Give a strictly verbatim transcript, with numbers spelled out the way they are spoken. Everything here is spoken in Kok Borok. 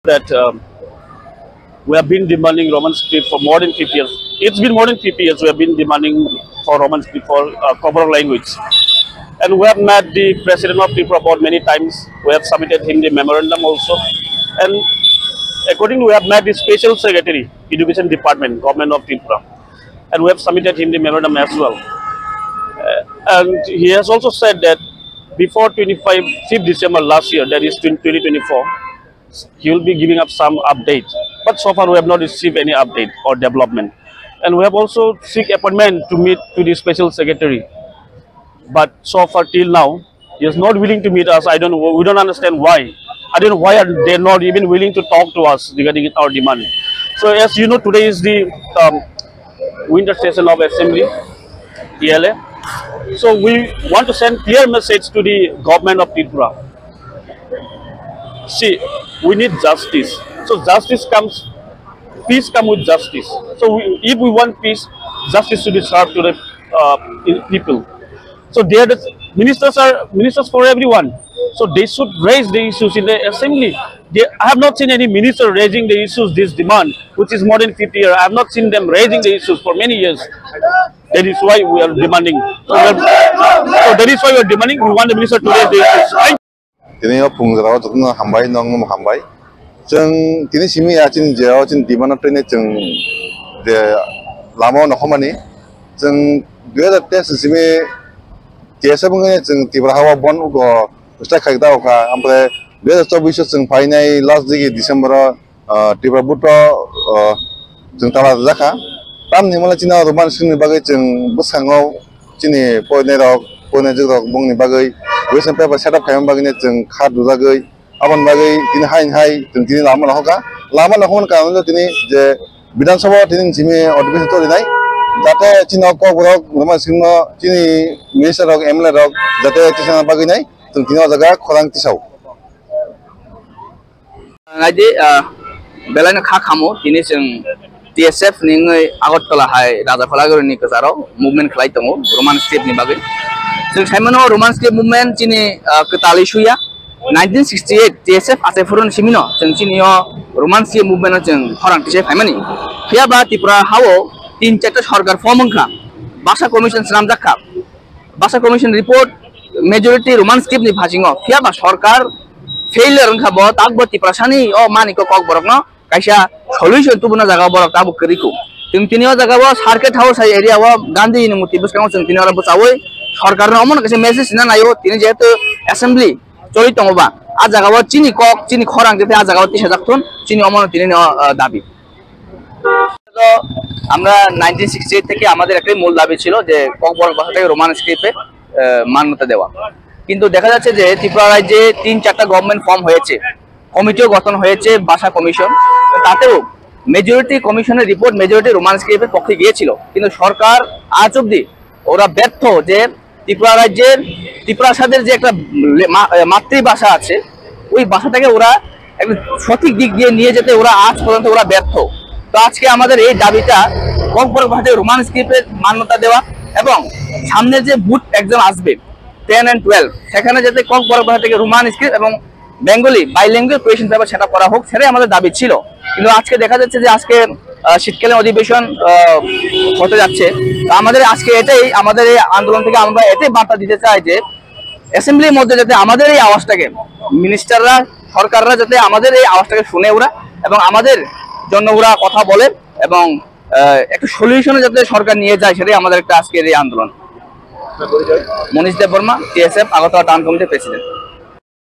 that um, we have been demanding Roman script for more than fifty years. It's been more than fifty years we have been demanding for Roman script for uh, Kokborok language. And we have met the president of Tripura board many times. We have submitted him the memorandum also. And accordingly, we have met the special secretary, education department, government of Tripura. And we have submitted him the memorandum as well. Uh, and he has also said that before twenty-five, fifth December last year, that is twenty twenty-four, he will be giving up some update. But so far, we have not received any update or development. And we have also seek appointment to meet to the special secretary. But so far till now, he is not willing to meet us. I don't know. We don't understand why. I don't know why are they not even willing to talk to us regarding our demand. So as you know, today is the um, winter session of assembly, T L A. So we want to send clear message to the government of Tripura. See, we need justice. So justice comes, peace comes with justice. So we, if we want peace, justice should be served to the uh, people. So they are the ministers are ministers for everyone. So they should raise the issues in the assembly. They, I have not seen any minister raising the issues, this demand, which is more than fifty years. I have not seen them raising the issues for many years. That is why we are demanding. So, we are, so that is why we are demanding. We want the minister to raise the issues. Thank you. Tini o phung jora o jotono hambai, nongno hambai. Chwng tini simi ya chini je o chini demand o tini chwng je lama o nokhomani. Chwng dui hajar teis ni simi T S F wngkhe chwng Tripura ha o bon ugo strike khai da o kha. Ample dui hajar chobbish o chwng phainai last digi December o ah, Tripura Butro, ah, chwng tala rwjak kha. Tamni hwnle chini Roman script ni bagwi chwng bwskango chini poinairok, poinaijwkrok bongni bagwi question paper set up khaima bagwino chwng kha rwjagwi aboni bagwi tini hai hai chwng tini lama nohokha. Lama nohokmani karon tini je Bidhan Sabha o tini simi advision torinai jate chini Kokborok Roman script no chini minister rok, M L A rok jate tisana bagwi nai chwng tini o jaga khorang tisao. Naidi, ah, belai no kha khamo, tini chwng T S F ni wngwi Agartala hai Rajakholagurini kwcharo movement khlai tongo Roman script ni bagwi. Chwng sai mano Roman script movement chini, ah, kwtalwi suya. Nineteen sixty-eight T S F achai phuru ni simi no chwng chini o Roman script movement no chwng khorang tisai phaimani. Phiya ba Tripura ha o tin charta sorkar form wngkha, Bhasha Commission swnamjak kha. Bhasha Commission report majority Roman script ni phasingo, phiya ba sorkar failure wngkha bo, tak bo Tiprasani o maniko Kokborokno kaisa solution tubuna jaga borok tabuk kwrwi kho. Chwng tini o jaga o Circuit House hai area o Gandhi ni murti bwskango chwng tini oro bwchawi sorkarno omono kaisa message rina naio, tini jehetu assembly choli tongo ba, a jaga o chini kok, chini khorang jeto a jaga o tisajak thun, chini omono tini no, ah, dabi. তো আমরা nineteen sixty eight থেকে আমাদের একটাই মূল দাবি ছিল যে ককবরক ভাষাটাকে রোমান স্ক্রিপ্টে, আহ, মান্যতা দেওয়া। কিন্তু দেখা যাচ্ছে যে ত্রিপুরা রাজ্যে তিন চারটা গভর্নমেন্ট ফর্ম হয়েছে, কমিটিও গঠন হয়েছে, ভাষা কমিশন, তাতেও মেজরিটি কমিশনের রিপোর্ট মেজরিটি রোমান স্ক্রিপ্টের পক্ষে গিয়েছিল, কিন্তু সরকার আজ অবধি ওরা ব্যর্থ যে ত্রিপুরা রাজ্যের, ত্রিপুরা ভাষাদের যে একটা লে-, মা-, এ, মাতৃভাষা আছে, ওই ভাষাটাকে ওরা একটা সঠিক দিক দিয়ে নিয়ে যেতে ওরা আজ পর্যন্ত ওরা ব্যর্থ। তো আজকে আমাদের এই দাবিটা ককবরক ভাষাতে রোমান স্ক্রিপ্টের মান্যতা দেওয়া এবং সামনে যে বুট এক্সাম আসবে টেন অ্যান্ড টুয়েলভ, সেখানে যাতে ককবরক ভাষা থেকে রোমান স্ক্রিপ্ট এবং বেঙ্গলি বাইলিঙ্গুয়াল কোয়েশ্চেন পেপার সেটা করা হোক, সেটাই আমাদের দাবি ছিল। কিন্তু আজকে দেখা যাচ্ছে যে আজকে, আহ, শীতকালীন অধিবেশন, আহ, হতে যাচ্ছে। তো আমাদের আজকে এটাই, আমাদের এই আন্দোলন থেকে আমরা এটাই বার্তা দিতে চাই যে অ্যাসেম্বলির মধ্যে যাতে আমাদের এই আওয়াজটাকে মিনিস্টাররা, সরকাররা যাতে আমাদের এই আওয়াজটাকে শুনে ওরা এবং আমাদের জন্য ওরা কথা বলে এবং, আহ, একটা সলিউশনে যাতে সরকার নিয়ে যায়, সেটাই আমাদের একটা আজকের এই আন্দোলন। মনীষ দেব বর্মা, টিএসএফ, আগরতলা টাউন কমিটির প্রেসিডেন্ট।